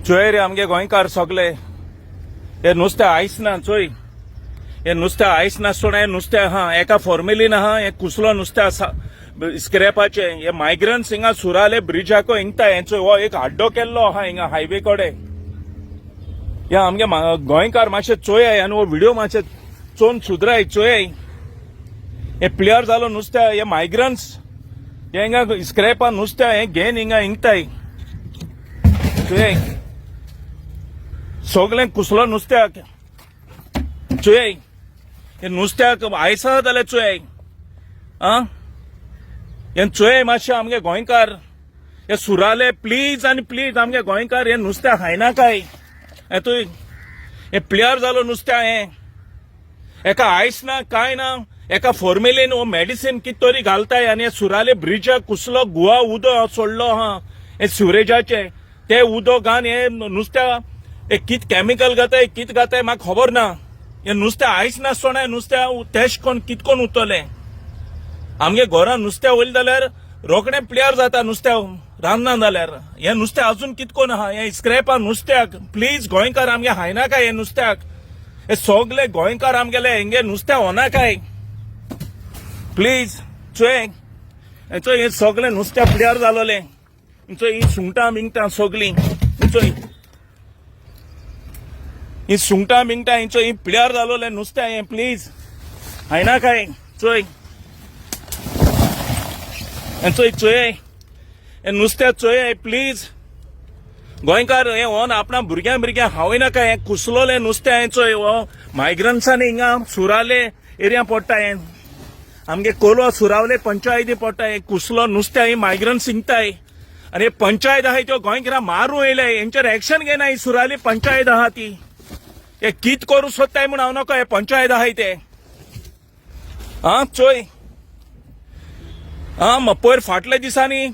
चोय रे आमगे गोंयकार सगळे, हे नुस्तें आयस ना. चोय, हे नुस्तें आयस नासतना हे नुस्तें आहा. एका फॉर्मेलीन आहा. हे कुसलो नुस्तें आसा स्क्रॅपाचें. हे मायग्रंट्स हिंगा सुराले ब्रिजाको हिंगता. हेंचो हो एक हड्डो केल्लो आहा हिंगा हायवे कडेन. हे आमगे गोंयकार मातशे चोयाय आनी हो व्हिडिओ मातशे चोवन सुदराय. चोयाय, हे प्लेयर जालो नुस्तें. हे मायग्रंट्स हे हिंगा स्क्रॅपा नुस्तें हे घेन हिंगा हिंगताय. चोयाय, सगळें कुसलो नुस्त्याक. चोयाय, हे नुस्त्याक आयसा जाल्यार चोयाय. आं, हे चोयाय मातशें आमगे गोंयकार. हे सुराले, प्लीज आनी प्लीज आमगे गोंयकार, हे नुस्तें खायनाकाय. हे तूं हे प्लेयर जालो नुस्त्या. हें एका आयस ना, कांय ना. एका फॉर्मेलीन वो मेडिसिन कित तरी घालताय आनी हे सुराले ब्रिजाक कुसलो गुवा उदक सोडलो आहा. हे सिवरेजाचे ते उदक घान हे नुस्त्या हे कित केमिकल घाताय, कित घाताय, म्हाका खबर ना. हे नुस्तें आयस नासतना नुस्त्या तेश कोण कित कोण उरतलें? आमगे घरान नुस्त्या वयलें जाल्यार रोखडें प्लेयर जाता. नुस्त्या रांदना जाल्यार हें नुस्तें अजून कितकोन आहा. हें स्क्रॅपा नुस्त्याक प्लीज गोंयकार आमगे खायनाका हें नुस्त्याक. हे सगले गोंयकार आमगेले हेंगे नुस्तें होनाकाय प्लीज. चोय, चोय, हे सगळे नुस्त्या प्लेयर जालोले. चोय, ही सुंगटां बिंगटां सगळीं. चोय, ही सुंगटां बिंगटां. हिंचो ही प्लेयर जालोले नुस्तें हें. प्लीज खायनाकाय. चोय, चोय, चोय, हे नुस्तें चोय. प्लीज गोंयकार, हे हो आपणा भुरग्यां भुरग्यां खावय नाका हें कुसलोलें नुस्तें. हें चोय, हो मायग्रंट्सांनी हिंगा सुराले एरिया पडटा. हें आमगे कोलवा सुरावले पंचायती पडटा. हे कुसलो नुस्तें ही मायग्रंट्स हिंगताय आनी हे पंचायत आहाय त्यो गोंयकारां मारूं येयले. हेंचेर एक्शन घेना ही सुराली पंचायत आहा ती. हे कित करूं सोदताय म्हूण हांव नको. हे पंचायत आहाय ते. आं, चोय. आं, पयर फाटल्या दिसांनी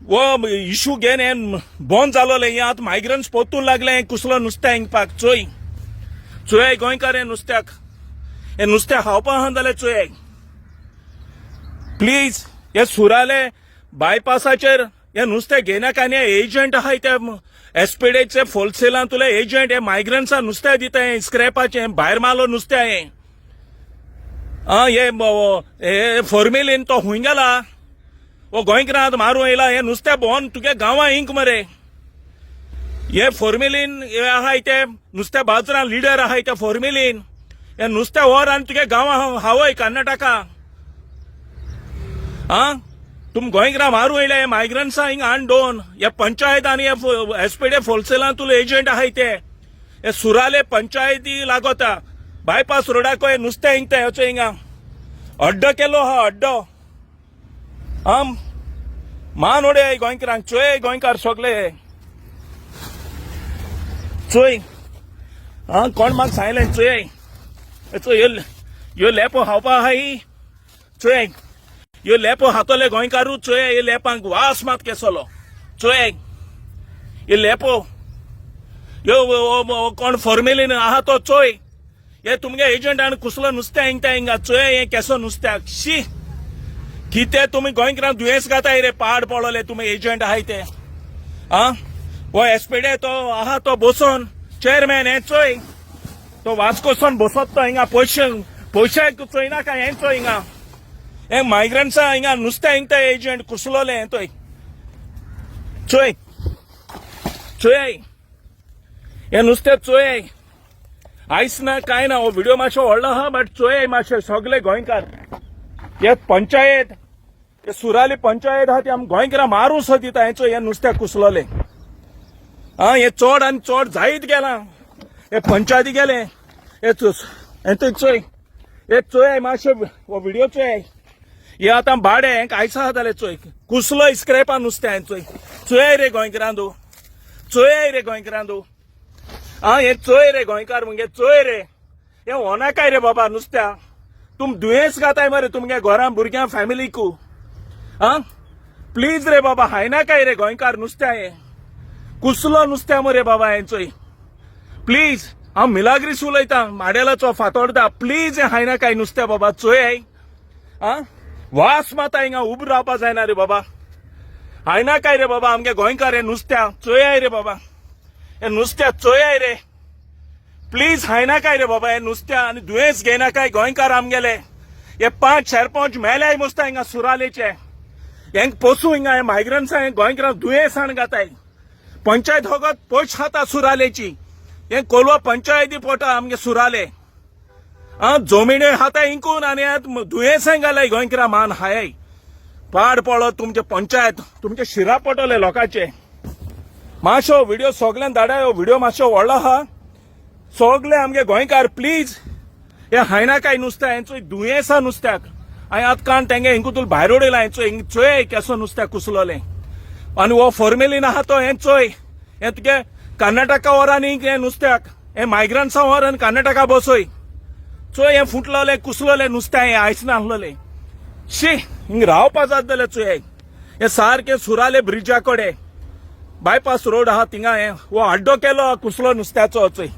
हो इशू घेन हें बंद जालोलें. हें आतां मायग्रंट्स परतून लागले हें कुसलो नुस्तें हिंगपाक. चोय, चोय गोंयकार, हें नुस्त्याक, हें नुस्तें खावपा आहा जाल्यार चोय प्लीज. हे सुराले बायपासाचेर हे नुस्तें घेयनाका. आनी हे एजंट आहाय ते एसपीडीचे होलसेलान तुले एजंट, हे मायग्रंट्सां नुस्तें दिता. हें स्क्रॅपाचें भायर मारलो नुस्तें हें. आं, हे फॉर्मेलीन तो हुंय गेला? हो गोंयकारांत मारूं येयला. हें नुस्तें भोंवन तुगे गांवां इंक मरे. हे फॉर्मेलीन हे आहाय ते नुस्त्या बाजारान लिडर आहाय ते फॉर्मेलीन. हे नुस्तें व्हर आनी तुगे गांवां हावय कर्नाटका. आं, तुम गोंयकारां मारूं येयले. हे मायग्रंट्सां हिंगा हाण दोन हे पंचायत आनी हे एसपीडी होलसेलान तुले एजंट आहाय ते. हे सुराले पंचायती लागोता बायपास रोडाको हे नुस्तें हिंगता. हेचो हिंगा अड्डो केलो हा अड्डो. आम मान उडय गोंयकारांक. चोय गोंयकार सगळे, चोय. आं, कोण म्हाका सांगलें? चोय, चोय, ह्यो ह्यो लेपो खावपा आहाय. चोय, ह्यो लेपो खातले गोंयकारूच. चोय, हे लेपांक वास मात केसलो. चोय, हे लेपो ह्यो कोण फॉर्मेलीन आहा तो. चोय, हे तुमगे एजंट आनी कुसलो नुस्तें हिंगता हिंगा. चोय, हे केसो नुस्त्याक. शी, कितें तुमी गोंयकारांक दुयेंस घाताय रे पाड पडले तुमी एजंट आहाय ते. आं, हो एसपीडे तो आहा तो बसोन चेअरमॅन. हें चोय, तो वास्कोसून बसत तो हिंगा. पयशे पयशे चोयनाका. हें चोय, हिंगा हे मायग्रंट्सा हिंगा नुस्तें हिंगता एजंट कुसलोले. हें चोय, चोय, चोय, हे नुस्तें चोय. आयस ना, कांय ना. हो व्हिडिओ मातसो व्हडलो आहा, बट चोय मातशे सगळे गोंयकार. हे पंचायत, हे सुराली पंचायत आहा ती आम गोंयकारां मारूं सो दिता. हें चोय, हे नुस्त्याक कुसलोले. आं, हे चड आनी चड जायत गेलां. हे पंचायती गेले. हे हें चोय, हे चोय मातशे, हो व्हिडिओ चोय. हे आतां भाडें हें आयसा आहा जाल्यार चोय, कुसलो स्क्रॅपा नुस्तें. हें चोय, चोय रे गोंयकारांदो, चोय रे गोंयकारांदो. आं, हे चोय रे गोंयकार मुगे, चोय रे. हे होनाकाय रे बाबा नुस्त्या. तुम दुयेंस घाताय मरे तुमगे घरां भुरग्यां फॅमिलीकू. आं, प्लीज रे बाबा, हायनाकाय रे गोंयकार नुस्त्या. हें कुसलो नुस्त्या मरे बाबा. हें चोय प्लीज. हांव मिलाग्रीस उलयतां, माडेलाचो, फातोर्दा. प्लीज, हें हायनाकाय नुस्त्या बाबा. चोय. आं, वास माता हिंगा उबो रावपा जायना रे बाबा. हायनाकाय रे बाबा आमगे गोंयकार हे नुस्त्या. चोय रे बाबा. हे नुस्त्या चोयाय रे, प्लीज हायनाकाय रे बाबा हे नुस्त्या आनी दुयेंस घेयनाकाय गोंयकार आमगेले. हे पांच सरपंच मेल्याय मुसता हिंगा सुरालेचे. हेंक पोसू हिंगा हे मायग्रंट्सा, हे गोंयकारांक दुयेंस हाण घाताय. पंचायत फकत पयश खाता सुरालेची. हे कोलवा पंचायती पोटा आमगे सुराले. आ जमिनी खाता इंकून आनी दुयेंसां घालाय गोंयकारा मान हाय. पाड पडो तुमचे पंचायत, तुमचे शिरा पडले लोकांचे. मातशो व्हिडिओ सगळ्यान धाडाय. हो व्हिडिओ मातशो व्हडलो आहा. सगळे आमगे गोंयकार, प्लीज हे हायना काय नुस्त्या. हेंचो दुयेंसा नुस्त्याक. हांवें आतां कान तेंगे हिंगू तुला भायर उडयला. हेंचो हिंग चोय केसो नुस्त्याक कुसलोलें आनी हो फॉर्मेलीन आहा तो. हें चोय, हें तुगे कर्नाटका व्हर आनी हें नुस्त्याक, हें मायग्रंट्सां व्हर आनी कर्नाटका बसय. चोय, हें फुटलोलें कुसलोलें नुस्तें, हें आयस नासलोलें. शी, हिंग रावपा जात जाल्यार चोय, हें सारकें सुराले ब्रिजा कडेन बायपास रोड आहा थिंगा. हें हो हड्डो केलो कुसलो नुस्त्याचो चोय.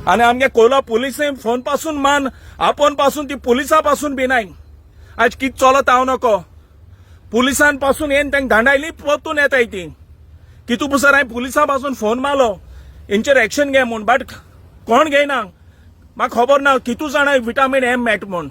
आनी आमगे कोला पुलिसे फोन पासून मान आपोवन पासून ती पुलिसा पासून बी नाय. आज कित चलत हांव नको. पुलिसान पासून येन तांकां धांडायली, परतून येताय ती. कितू पुसर हांवें पुलिसां पासून फोन मारलो हेंचेर एक्शन घे म्हूण, बट कोण घेयना. म्हाका खबर ना कितू जाणां विटामीन एम मेळटा म्हूण.